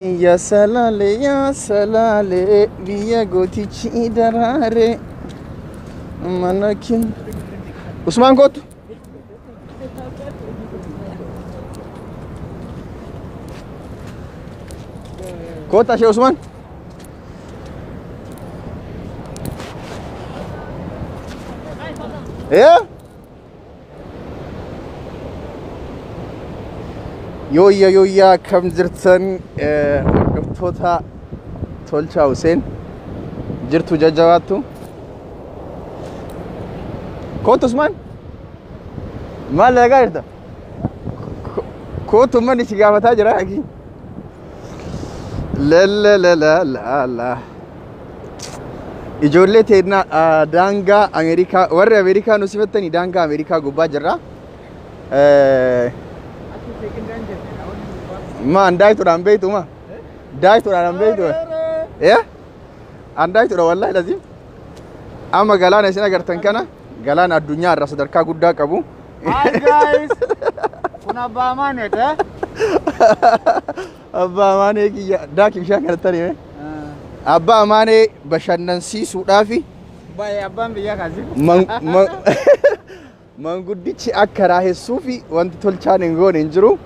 Yaa salaalee, yaa salaalee, biyya gootichi daraare mana kee. Usmaan, kootu. Kootu ashee Usmaan. Ee? Yooyya, yooyya, akkam jirtan hordoftoota Tolchaa Huseen? Jirtu jajjabaattu? Kootu Usmaan. Maal dalagaa jirta? Kootu, manni si gaafataa jira haki. La la la la la la. Ijoollee teennaa daangaa Ameerikaa, warri Ameerikaa nu sifattanii, daangaa Ameerikaa gubbaa jirra. Maan daayituudhaan beektu ma? Daayituudhaan beektu? Eh? An daayituudha, wallaahi lazim. Amma galaana isin agartan kana galaana addunyaa irraa sadarkaa guddaa qabu. Hi guys! Kun abbaa Amaaneet, eh? Abbaa Amaanee kiyya, daaki bishaan kanatti hime. Abbaa Amaanee bashannansiisuudhaafi Baay'ee abbaan biyya kaasi. Manguddichi akka raahessuu fi wanti Tolchaan hin goone hin jiru.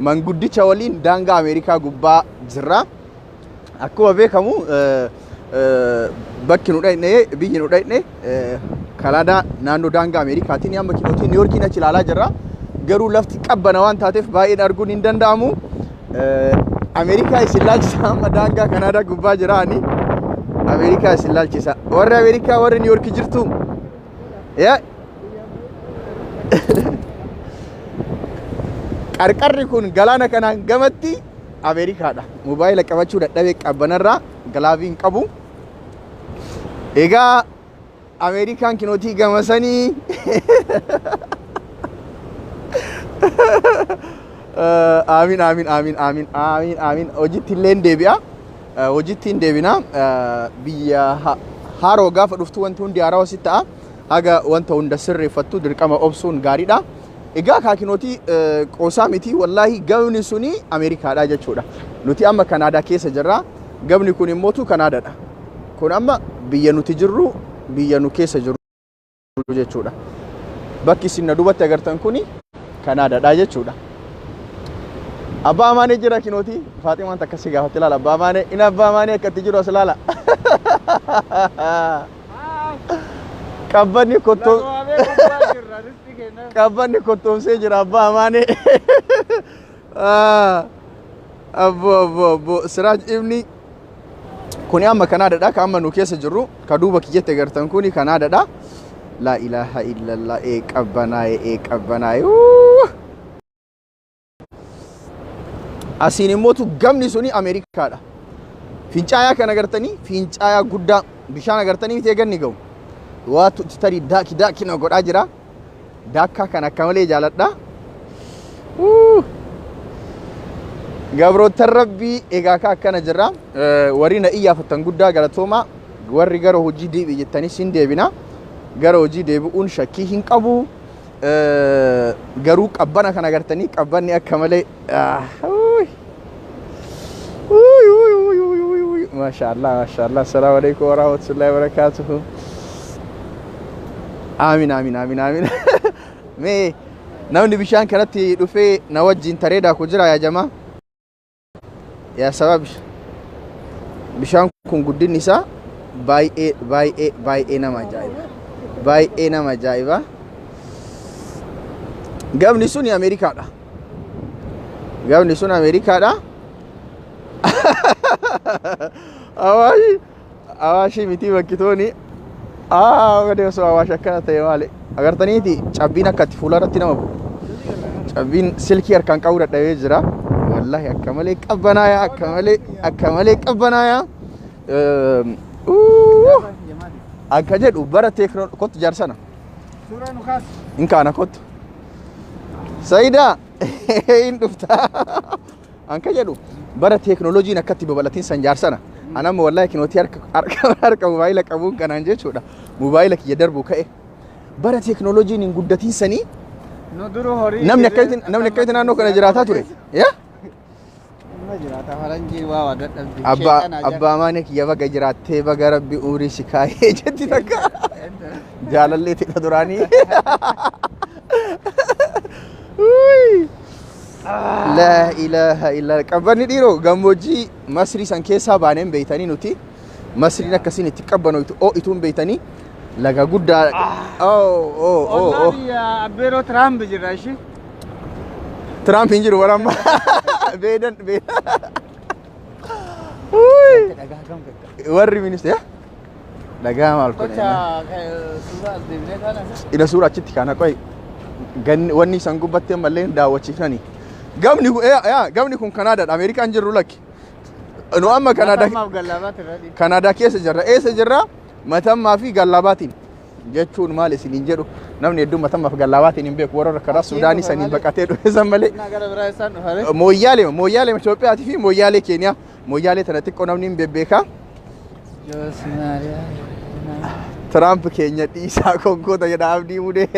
Manguddicha waliin daangaa Ameerikaa gubbaa jirra. Akkuma beekamu bakki nu dhaqne, biyyi nu dhaqne Kanaadaa, naannoo daangaa Ameerikaatiin amma kinootii Niiyorkiin achi ilaalaa jirra. Garuu lafti qabbana waan taateef baay'een arguun hin danda'amu. Ameerikaa isin laalchisa, amma daangaa Kanaadaa gubbaa jira ani. Ameerikaa isin laalchisa. Warri Ameerikaa, warri Niiyorkii jirtu. Yaa qarqarri kun galaana kanaan gamatti Ameerikaadha. Mobaayila qabachuu dadhabee, qabbanarraa glove iin qabu. Egaa Ameerikaan kinootii gamasanii. Aamin, aamin, aamin, aamin, aamin, aamin. Hojiitti illee hin deebi'a. Hojiitti hin deebina. Biyya haaroo gaafa dhuftu wanti hundi haarawaa sitti ta'a. Haga wanta hunda sirreeffattu dirqama obsuun gaariidha. Egaa kaakinootii qoosaa miti, wallaahi gamni suni Ameerikaadha jechuudha. Nuti amma Kanaadaa keessa jirra. Gamni kun immootu Kanaadaadha. Kun amma biyya nuti jirru, biyya nu keessa jirru jechuudha. Bakki isin na duubatti agartan kuni Kanaadaadha jechuudha. Abbaa Amaanee jira kinooti. Faaximaan takka si gaafatti, ilaala Abbaa Amaanee. Inni Abbaa Amaanee akkatti jiru as ilaala. Qabbanni kottoo Lafa gubbaa jirra, risti kenna. Qabbanni kottoomsee jira Abbaa Amaanee. Abbo, abbo, abbo, Siraaj Ibni, kuni amma Kanaadaadha. Ka amma nu keessa jirru, ka duuba kiyyatti agartan kuni Kanaadaadha. Laa ilaaha illallah, ee qabbanaa'e, ee qabbanaa'e. Uuh! Asiin immootu gamni suni Ameerikaadha. Fincaayaa kan agartanii, fincaayaa guddaa bishaan agartanii miti eeganni ga'u. Waatu itti tarii daaki daaki na godhaa jira. Daakkaa kan akka malee jaaladha. Uuh! Gabroottan Rabbii, egaa ka akkana jirra. Warri na iyyaafattan guddaa galatoomaa. Warri gara hojii deebi'i jettanis hin deebina. Gara hojii deebi'uun shakkii hin qabu. Garuu qabbana kan agartanii, qabbanni akka malee. Uy. Uy, uy, uy, uy, uy, uy. Maashaallah, maashaallah. Assalaamu alaikum warahmatullahi wabarakatuhu. Aamin, aamin, aamin, aamin. Mee namni bishaan kanatti dhufee na wajjin taree daaku jira yaa jamaa? Yaa sabab bishaan kun guddinni isaa baay'ee baay'ee baay'ee nama ajaa'iba. Baay'ee nama ajaa'iba. Gamni suni Ameerikaadha. Gamni sun Ameerikaadha. Awaashi, Awaashii miti bakki tooni. Gadi osoo Awaash akkana ta'e maali? Agartaniiti, cabbiin akka itti fuula irratti nama bu'u. Cabbiin silkii harkaan qabuu dadhabee jira. Wallaahi akka malee qabbanaaya, akka malee, akka malee qabbanaaya. Akka jedhu bara teeknoo kottu jaarsana. Suuraa nu kaas. Hin kaana, kottu. Sayidaa, hin dhufta. Anka jedhu bara teeknooloojiin akkatti babal'atiin san jaarsana. Anamma wallaahi kinootii harka harka harka mobaayila qabuun kanaan jechuudha. Mobaayila kiyya darbu ka'e. Bara teeknooloojiin hin guddatiin sanii Nu duru horii. namni akkamitti naannoo kana jiraataa ture. Yaa? Nama jiraata faranjii waa waa dadhabdi. Abbaa maanii kiyya baga jiraattee, baga rabbi umurii si kaayee jetti takka. Jaalallee ta'e duraanii. Uy. Laa ilaaha illa qabbanni dhiiroo gammoojjii Masrii san keessaa baaneen beeytanii, nuti Masriin akkasiin itti qabbanoytu oo'ituun beeytanii laga guddaa. Oh. Ollaa biyya Abbeeroo Tiraamp jira ishii. Tiraamp hin jiru waramma. Beedan beedan. Uy. Dhagaa kam qaqqaba. Warri ministeera dhagaa maal kun? Kocha suuraa as deebinee kana. Ila suura achitti kana qoy ganni wanni isan gubbatti ammallee daawwachiifnani. Gamni kun yaa gamni kun Kanaadaadha. Ameerikaan jirru lakki. Nu amma Kanaadaa Matammaaf gallaabaatti irra dhiibu. Kanaadaa keessa jirra. Eessa jirra? Matammaa fi gallaabaatiin. Jechuun maal isiniin jedhu, namni hedduun matammaa fi gallaabaatiin hin beeku, warra karaa Asiin Suudaanii dhufa saniin malee. baqatee dhufe san malee. Innaa gara biraa isaan dhufare. Mooyyaalee Itoophiyaatii fi mooyyaalee Keeniyaa. Mooyyaalee tana xiqqoo namni hin bebbeekaa. Joos Maariyaa. Tiraamp keenya dhiisaa konkoota jedha Abdii Mudee.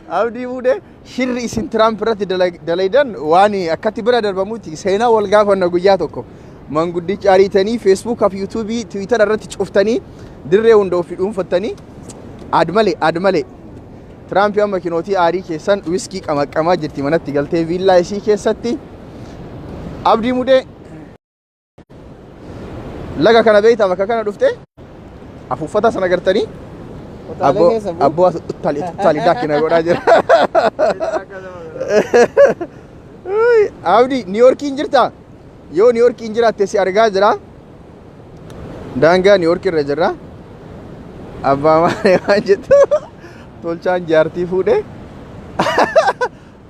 Abdii Mudee, shirri isin Tiraamp irratti dalaydan waan akkatti bira darbamutti seenaa wal gaafanna guyyaa tokko. Manguddicha ariitanii Feesbuukaa fi Yuutuubii Tiwiitara irratti cuftanii dirree hunda ofii dhuunfattanii ad malee ad malee. Tiraamp amma kinootii aarii keessan wiskii qamaqqamaa jirti manatti galtee viillaa isii keessatti. Abdii Mudee, laga kana beektaa? Bakka kana dhufte afuuffata sana gartanii Kutaalee keessa bu'u. Abboo tuttali tuttali daakkina godhaa jira. Uy, Abdi, Niiyorkiin jirtaa? Yoo Niiyorkiin jiraatte si argaa jira. Daangaa Niiyork irra jirra. Abbaa malee waan jettu, tolchaan jaartii fuudhe.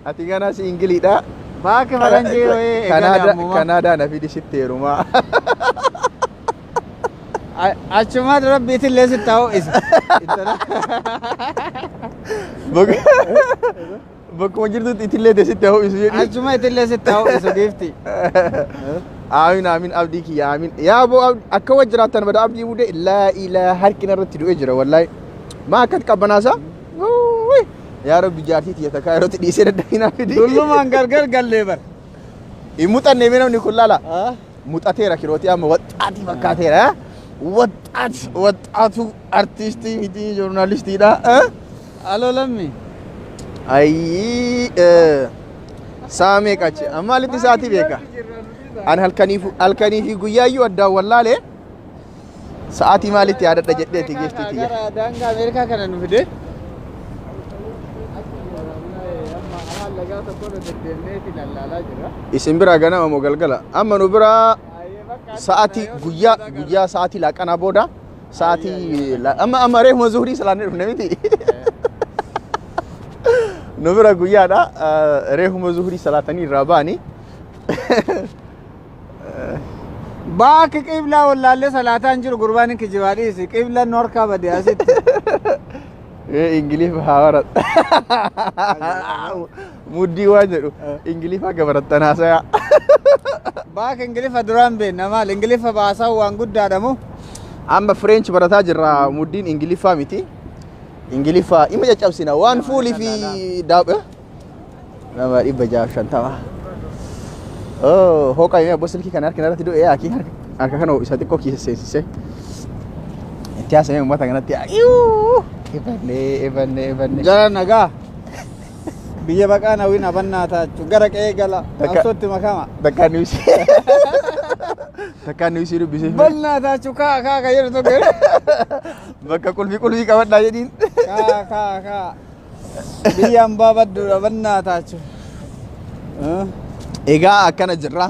Ati ganaa si Ingiliidha. Baakki faranjii wayii eegale Kanaadaa ammuma. Kanaadaa na fidi sitti heerumaa. Achumaan rabbiitillee sitti haa ho'isu. Bakkuma jirtutti itillee sitti haa ho'isu jedhi. Achuma itillee sitti haa ho'isu giifti. Aamin aamin, abdii kiyya, aamin. Yaa boo, akka wajji jiraattan bada. Abdii budee, laa ilaa harkina irratti du'e jira wallaahi. Maa akkatti qabbanaasa? Wuuyi. Yaa rabbi, jaartii tiyya takkaa yerootti dhiisee dadhabinaa fidi. Dullumaan gargar gallee bar. Hin muxanne mee namni kun laala. Muxateera kirootii, amma waxxaatii fakkaateera. Waxxaat waxxaatu artiistii miti, joornaalistiidha. Aloo lammi. Ayyii, saa meeqa achi? Amma maalitti sa'aatii beeka? Ani halkanii fi guyyaayyuu addaan wallaalee sa'aatii maalitti yaadadha jedheeti geeftii tiyya. Gara daangaa Ameerikaa kana nu fide. Lagaa tokko irra deddeemneeti lallaalaa jirra. Isin biraa ganama moo galgala? Amma nu biraa sa'aatii guyyaa guyyaa sa'aatii laaqanaa booda sa'aatii amma reefuma zuhurii salaannee dhufne miti. Nu bira guyyaadha, reefuma zuhurii salaatanii irraa ba'anii. Baakki qiblaa wallaallee salaataan jiru, gurbaan hin kijibaa dhiisi. Qiblaan nu harkaa bade asitti. Ingilifa haa baradha. Muddii waan jedhu Ingilifa akka barattan haasayaa. Baakki Ingilifa duraan beekna, maal Ingilifa baasaa waan guddaadha moo? Amma French barataa jirra, muddiin Ingiliffaa miti. Ingiliffaa ima caccabsina waan fuulii fi daab nama 650. Oh, hoqa yoo abboo silkii kana harka irratti du'e yaaki harka kana isa xiqqoo keessa seensise. Itti haasa'ee uummata kanatti iyyuu ebannee ebannee ebannee. Jara nagaa. Biyya baqaa nawin abannaa taachuu gara qe'ee gala qabsootti makama. Takkaan nuyi dubbisee. Bal'aa taachuu kaa kaa ka jedhu tokko. Bakka qulfii qulfii qabadhaa jedhiin. Kaa kaa kaa. Biyya hambaa badduudha bannaa taachuu. Egaa akkana jirra.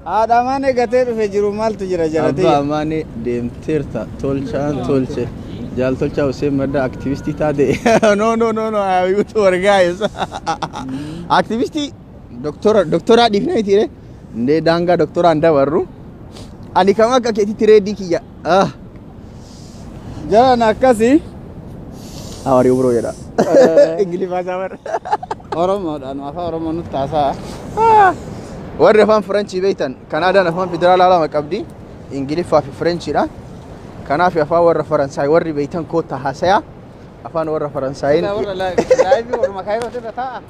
Haadha malee gatee dhufe jiru maaltu jira jaratee. Abbaa Amaanee deemteerta, tolchaan tolche. Jaal Tolchaa Hussein Madda aktivistii taate. No, no, no, no, YouTuber guys. Aktivistii doktora doktoraa dhiifnee miti. Indee daangaa doktoraan dabarru. Ani kam akka keetitti reedii kiyya. Ah, Jaran akkasii. How are you, bro, jedha. Ingiliffaa isaa bara. Oromoodhaan afaan Oromoo nutti haasa'a. Warri afaan Frenchii beektan, Kanaadaan afaan federaalaa lama qabdi. Ingiliffaa fi Frenchiidha. Kanaaf afaan warra Faransaay warri beektan koottaa haasayaa. Afaan warra Faransaayiin. Live warma kaayiroo irra taa'a.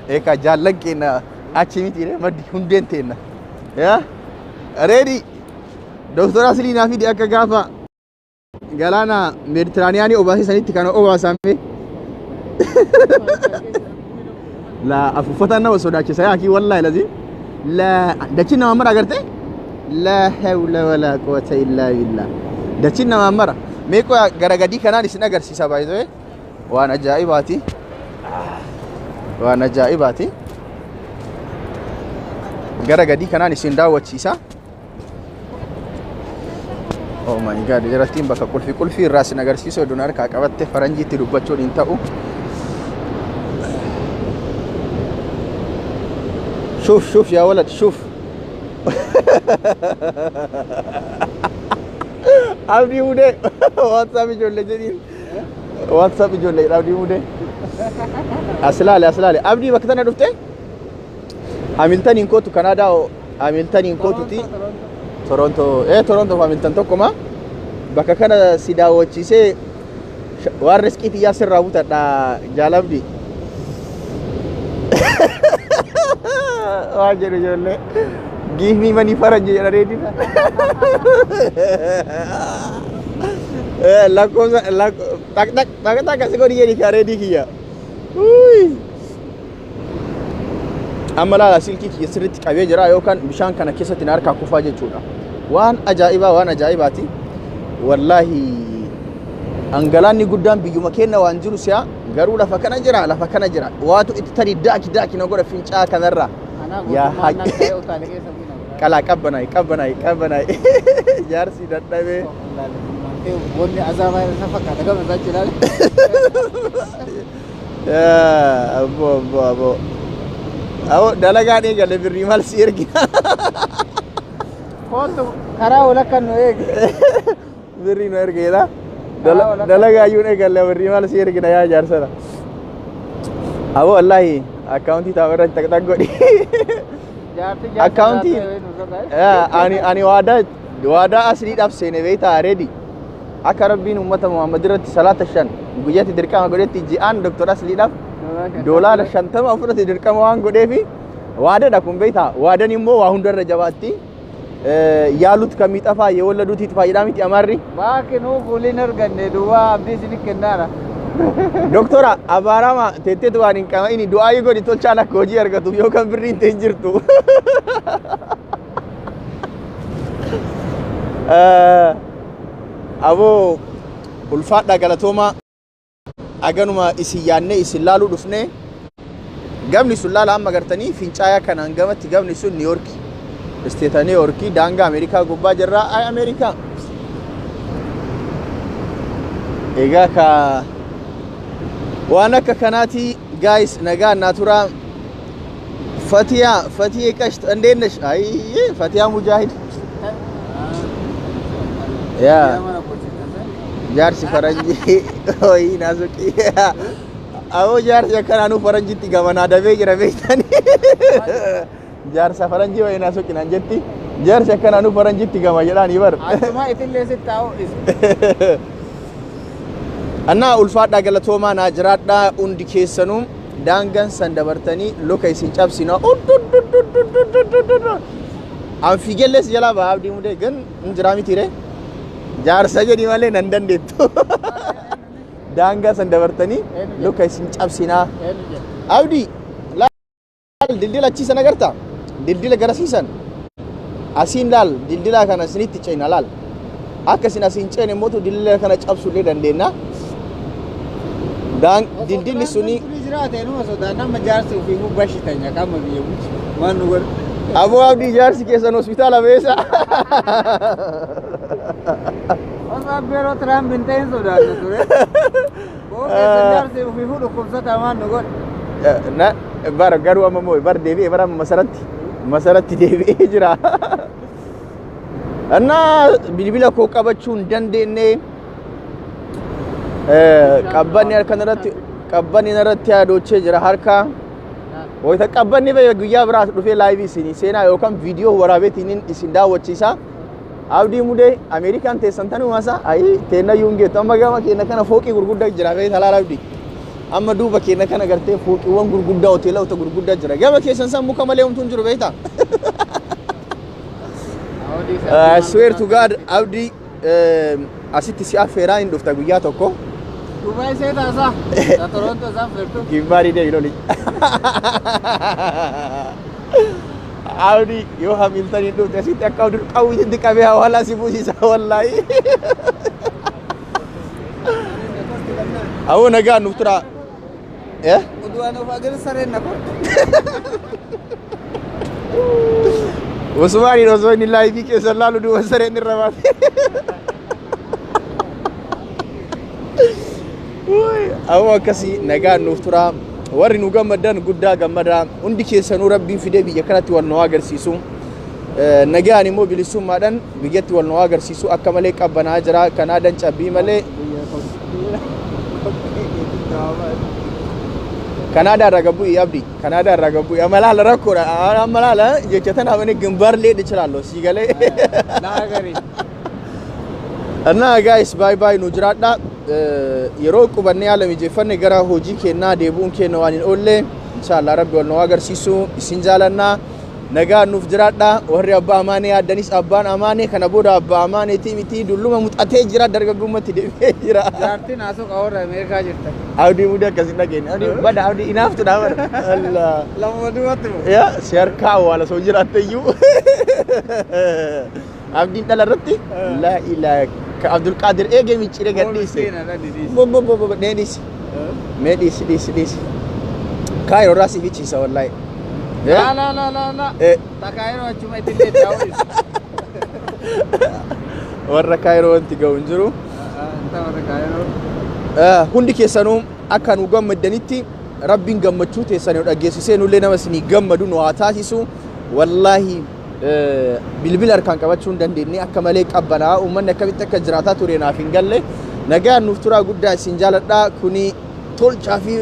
Eekaa jaallan keenya Achi miti maddi hundeen teenna. Yaa ready Doktora Asliinaa fidi akka gaafa galaana Meeditiraaniyaanii obaasisanitti kana obaasame. La afuuffataan nama sodaachisa yaa kii wallaahi lazim. La dachiin nama mara agartee? La hawla wala quwwata illaa billah. Dachiin nama mara. Mee qoya gara gadii kanaan isin agarsiisa baay'ee waan ajaa'ibaati. Waan ajaa'ibaati. Gara gadii kanaan isin daawwachiisa. Oh my God, jarattiin bakka qulfii qulfii irraa isin agarsiisu iddoon harkaa qabatte faranjiitti dubbachuun hin ta'u. شوف شوف يا ولد شوف. Abdii Mudee, WhatsApp ijoollee jedhiin. WhatsApp ijoollee Abdii Mudee. As ilaali, as ilaali. Abdii, bakka tana dhufte? Hamiltaniin kootu Kanaadaa, Hamiltaniin kootuti. Toronto, Toronto fi Hamilton tokkuma. Bakka kana si daawwachiisee waan riskii xiyyaa sirraa butadha jaalabdi. Waan jedhu ijoollee. Give me money faranji jedha reediin. Lakkoofsa tak tak tak tak asii godhi jedhi kaa reedii kiyya. Amma laala, silkii kiyya sirriitti qabee jira yookaan bishaan kana keessatti na harkaa kufaa jechuudha. Waan ajaa'ibaa, waan ajaa'ibaati. Wallaahi angalaanni guddaan biyyuma keenya waan jiru si'a garuu lafa kana jira, lafa kana jira. Waatu itti tarii daaki daaki na godha fincaa kanarra. Yaa haji qalaa qabbanaay qabbanaay qabbanaay jaarsi dadhabee. Wanni azaabaa isa fakkaata gama isaa ilaale. Abbo abbo abbo. Abbo, dalagaan eegale, birrii maal si ergina? Kootu karaa walakkaan nu eegi. Birrii nu ergeedha. Dalagaa iyyuu eegalle, birrii maal si ergina yaa jaarsana. Abbo, wallaahi akkaawuntii taa'u irratti taq taq godhi. Akkaawuntii ani waadaa asliidhaaf seene beektaa ready. Akka Rabbiin uummata Muhammad irratti salaata 5 guyyaatti dirqama godhetti ji'aan Doktor Asliidhaaf $50 fudhate dirqama waan godheefi waadaadha kun beektaa. Waadan immoo waa hundarra jabaatti. ያሉት ከሚጠፋ የወለዱት ይጥፋ jedhaa miti Amaarri? Baaki nuu fuuliin arganne duwwaa abdii isin kennaara. Doktora abaarama teetteetu waan hin qama'ini du'aayii godhi tolchaan akka hojii argatuuf yookaan birriin ta'e hin jirtu. Aboo, ulfaadhaa, galatooma, aganuma isin yaannee isin laaluu dhufnee. Gamni sun laala, amma gartanii fincaayaa kanaan gamatti gamni sun Niiyorki. Isteeta Niiyorkii daangaa Ameerikaa gubbaa jirra. Ay Ameerikaa. Egaa ka waan akka kanaati guys, nagaa naa turaa. ፈቲያ ፈቲዬ ቀሽት እንዴት ነሽ? አይ ፈቲያ ሙጃሂድ ያ jaarsi faranjii hoyi naasuqi. Aboo, jaarsi akkanaanuu faranjitti gamanaa dabee jira beektanii. Jaarsa faranjii wayi naasuqi naan jetti. Jaarsi akkanaanuu faranjitti gama jedhaanii bar. Achuma itillee sitti taa'u. Annaa ulfaadhaa, galatoomaa, naa jiraadhaa hundi keessanuu. Daangan san dabartanii luka isin cabsina. An fiigellees jalaa ba'a Abdii Mudee gan hin jiraa miti ree. Jaarsa jedhi malee nan dandeettu. Daangaa san dabartanii luka isin cabsinaa. Abdii, laal, dildila achiisan agartaa? Dildila garasiisan. Asiin laal, dildila kana isinitti ceena laal. Akka isin asiin ceene immoo dildila kana cabsuullee dandeenya. Dildilli suni Jiraate numa sodaan amma jaarsi ofii gubbashitanya qaama biyya bulchu waan nu godhu. Aboo Abdii, jaarsi keessan hospitaala beesa. Osoo abbeeroo Tiraamp hin ta'in sodaanna ture. Boo keessan jaarsi ofii dhukkubsataa waan nu godhu. Na bara garuu amma moo bar deebi'ee bara amma masaratti deebi'ee jira. Annaa bilbila koo qabachuu hin dandeenye, qabbanni harka irratti, qabbanni irratti yaadochee jira harka. Wayita qabbanni ba'e guyyaa biraas dhufee live isinii seenaa yookaan viidiyoo waraabeetiin isin daawwachiisa. Abdii Mudee, Ameerikaan teessan tanuma isa ayi teenna yuun geettu amma gama keenya kana fooqii gurguddaa jira beektaa laala Abdii. Amma duuba keenya kana gartee fooqiiwwan gurguddaa hoteelota gurguddaa jira. Gama keessan san muka malee homtuu hin jiru beektaa? I swear to God, Abdi, asitti si affeeraa hin dhufta guyyaa tokko. Dubai see taasaa. Ta Toronto isaan feertu. Gimbaarii deebi loli. Abdi yoo Hamilton hin dhufte asitti akka Abdul Qawwiitti qabee hawaalaa si buusisa wallaahi. Awoo nagaa nuuf tura. Eh? Uduwaan of agar sareen na korte. Usmaaniin osoo inni live keessa laalu duuba sareen irra baate. Awoo akkasii nagaan nuuf tura. Warri nu gammadan guddaa gammadaa. Hundi keessanuu Rabbiin fidee biyya kanatti wal nu agarsiisu. Nagaan immoo bilisummaadhaan biyyatti wal nu agarsiisu. Akka malee qabbanaa jira. Kanaadaan cabbii malee. Kanaadaa irraa gabbu'i Abdi. Kanaadaa irraa gabbu'i. Amma laala rakkoodha. Amma laala jecha tanaaf inni gimbaarlee dhichilaallo sii galee. Laa garii. እና guys, bye bye, nu jiraadha. Yeroo qubannee haala mijeeffanne gara hojii kennaa deebi'uun keenya waan hin oolle. Inshallah Rabbi wal nu agarsiisu. Isin jaalannaa, nagaa nuuf jiraadha. Warri abbaa amaanee yaaddanis, abbaan amaanee kana booda abbaa amaaneetii miti, dulluma muxatee jira, dargaggummaatti deebi'ee jira. Jaartiin haasoo qawarra Ameerikaa jirta. Abdii mudee akkasin dhageenye. Abdii bada, Abdii inaaftu dha bara. Allah. Lama duubatti moo? Yaa si harkaa awwaala soo jiraatte iyyuu. Abdiin dhala irratti laa ilaa ka Abdulqaadir eegee micciiree gad dhiise. Bo bo bo bo, mee dhiisi. Mee dhiisi, dhiisi, dhiisi. Kaayiroo irraa si fichiisa wallaahi. Laa laa laa laa laa. Ta Kaayiroo achuma itti illee taa'u. Warra Kaayiroo wanti ga'u hin jiru. Ta warra Kaayiroo. Hundi keessanuu akka nu gammaddanitti Rabbiin gammachuu teessan nu dhageessisee nullee nama isinii gammadu nu haa taasisu. Wallaahi bilbila harkaan qabachuu hin dandeenye, akka malee qabbanaa. Uummanni akkamitti akka jiraataa ture naaf hin galle. Nagaan nuuf turaa, guddaa isin jaaladha. Kuni Tolchaa fi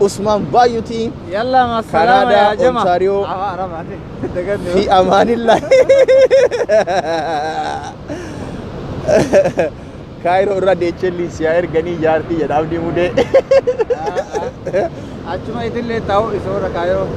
Usmaan Baay'uuti. Yalla masalama Kanaadaa, yaa jama. Ontario. Afaan Arabaati. Daganne. في امان الله. Kaayiroo irra deechelli siyaa erganii jaartii jedha Abdii Mudee. Achuma itti illee taa'u isa warra Kaayiroo.